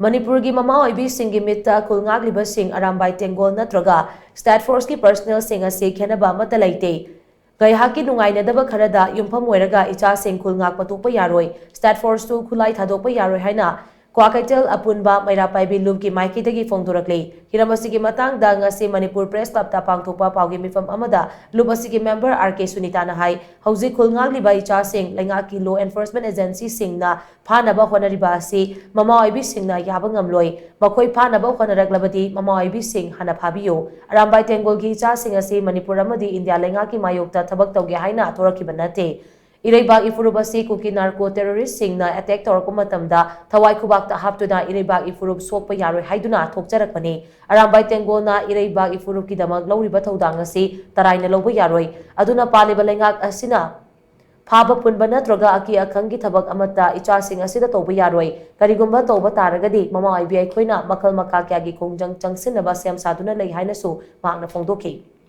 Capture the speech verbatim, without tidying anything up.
ꯃꯅꯤꯄꯨꯔꯒꯤ ꯃꯃꯥ ꯑꯣꯏꯕꯤꯁꯤꯡꯒꯤ ꯃꯤꯠꯇ ꯈꯨꯜ ꯉꯥꯛꯂꯤꯕꯁꯤꯡ ꯑꯔꯥꯝꯕꯥꯏ ꯇꯦꯡꯒꯣꯜ ꯅꯠꯇ꯭ꯔꯒ ꯁ꯭ꯇꯦꯠ ꯐꯣꯔꯁꯀꯤ ꯄꯔꯁꯅꯦꯜꯁꯤꯡ ꯑꯁꯤ ꯈꯦꯠꯅꯕ ꯑꯃꯠꯇ ꯂꯩꯇꯦ꯫ ꯉꯥꯏꯍꯥꯛꯀꯤ ꯅꯨꯡꯉꯥꯏꯅꯗꯕ ꯈꯔꯗ ꯌꯨꯝꯐꯝ ꯑꯣꯏꯔꯒ ꯏꯆꯥꯁꯤꯡ ꯈꯨꯜ ꯉꯥꯛꯄ ꯊꯣꯛꯄ ꯌꯥꯔꯣꯏ, ꯁ꯭ꯇꯦꯠ ꯐꯣꯔꯁꯇꯨ ꯈꯨꯠꯂꯥꯏ ꯊꯥꯗꯣꯛꯄ ꯌꯥꯔꯣꯏ ꯍꯥꯏꯅ ꯀ꯭ꯋꯥꯀꯩꯊꯦꯜ ꯑꯄꯨꯟꯕ ꯃꯩꯔꯥ ꯄꯥꯏꯕꯤ ꯂꯨꯞꯀꯤ ꯃꯥꯏꯀꯩꯗꯒꯤ ꯐꯣꯡꯗꯣꯔꯛꯂꯤ꯫ ꯍꯤꯔꯝ ꯑꯁꯤꯒꯤ ꯃꯇꯥꯡꯗ ꯉꯁꯤ ꯃꯅꯤꯄꯨꯔ ꯄ꯭ꯔꯦꯁ ꯀ꯭ꯂꯕꯇ ꯄꯥꯡꯊꯣꯛꯄ ꯄꯥꯎꯒꯤ ꯃꯤꯐꯝ ꯑꯃꯗ ꯂꯨꯞ ꯑꯁꯤꯒꯤ ꯃꯦꯝꯕꯔ ꯑꯥꯔ ꯀꯦ ꯁꯨꯅꯤꯇꯥꯅ ꯍꯥꯏ, ꯍꯧꯖꯤꯛ ꯈꯨꯜ ꯉꯥꯛꯂꯤꯕ ꯏꯆꯥꯁꯤꯡ ꯂꯩꯉꯥꯛꯀꯤ ꯂꯣ ꯑꯦꯟꯐꯣꯔꯁꯃꯦꯟ ꯑꯦꯖꯦꯟꯁꯤꯁꯤꯡꯅ ꯐꯥꯅꯕ ꯍꯣꯠꯅꯔꯤꯕ ꯑꯁꯤ ꯃꯃꯥ ꯑꯣꯏꯕꯤꯁꯤꯡꯅ ꯌꯥꯕ ꯉꯝꯂꯣꯏ꯫ ꯃꯈꯣꯏ ꯐꯥꯅꯕ ꯍꯣꯠꯅꯔꯛꯂꯕꯗꯤ ꯃꯃꯥ ꯑꯣꯏꯕꯤꯁꯤꯡ ꯍꯥꯟꯅ ꯐꯥꯕꯤꯌꯨ꯫ ꯑꯔꯥꯝꯕꯥꯏ ꯇꯦꯡꯒꯣꯜꯒꯤ ꯏꯆꯥꯁꯤꯡ ꯑꯁꯤ ꯃꯅꯤꯄꯨꯔ ꯑꯃꯗꯤ ꯏꯟꯗꯤꯌꯥ ꯂꯩꯉꯥꯛꯀꯤ ꯃꯥꯌꯣꯛꯇ ꯊꯕꯛ ꯇꯧꯒꯦ ꯍꯥꯏꯅ ꯊꯣꯔꯛꯈꯤꯕ ꯅꯠꯇꯦ꯫ ꯏꯔꯩꯕꯥꯛ ꯏꯐꯨꯔꯨꯞ ꯑꯁꯤ ꯀꯨꯀꯤ ꯅꯥꯔꯀꯣ ꯇꯦꯔꯣꯔꯤꯁꯁꯤꯡꯅ ꯑꯦꯇꯦꯛ ꯇꯧꯔꯛꯄ ꯃꯇꯝꯗ ꯊꯋꯥꯏ ꯈꯨꯕꯥꯛꯇ ꯍꯥꯞꯇꯨꯅ ꯏꯔꯩꯕꯥꯛ ꯏꯐꯨꯔꯨꯞ ꯁꯣꯛꯄ ꯌꯥꯔꯣꯏ ꯍꯥꯏꯗꯨꯅ ꯊꯣꯛꯆꯔꯛꯄꯅꯤ꯫ ꯑꯔꯥꯝꯕꯥꯏ ꯇꯦꯡꯒꯣꯜꯅ ꯏꯔꯩꯕꯥꯛ ꯏꯐꯨꯔꯨꯞꯀꯤꯗꯃꯛ ꯂꯧꯔꯤꯕ ꯊꯧꯗꯥꯡ ꯑꯁꯤ ꯇꯔꯥꯏꯅ ꯂꯧꯕ ꯌꯥꯔꯣꯏ꯫ ꯑꯗꯨꯅ ꯄꯥꯜꯂꯤꯕ ꯂꯩꯉꯥꯛ ꯑꯁꯤꯅ ꯐꯥꯕ ꯄꯨꯟꯕ ꯅꯠꯇ꯭ꯔꯒ ꯑꯀꯤ ꯑꯈꯪꯒꯤ ꯊꯕꯛ ꯑꯃꯠꯇ ꯏꯆꯥꯁꯤꯡ ꯑꯁꯤꯗ ꯇꯧꯕ ꯌꯥꯔꯣꯏ꯫ ꯀꯔꯤꯒꯨꯝꯕ ꯇꯧꯕ ꯇꯥꯔꯒꯗꯤ ꯃꯃꯥ ꯑꯣꯏꯕꯤ ꯑꯩꯈꯣꯏꯅ ꯃꯈꯜ ꯃꯈꯥ ꯀꯌꯥꯒꯤ ꯈꯣꯡꯖꯪ ꯆꯪꯁꯤꯟꯅꯕ ꯁꯦꯝ ꯁꯥꯗꯨꯅ ꯂꯩ ꯍꯥꯏꯅꯁꯨ ꯃꯍꯥꯛꯅ ꯐꯣꯡꯗꯣꯛꯈꯤ꯫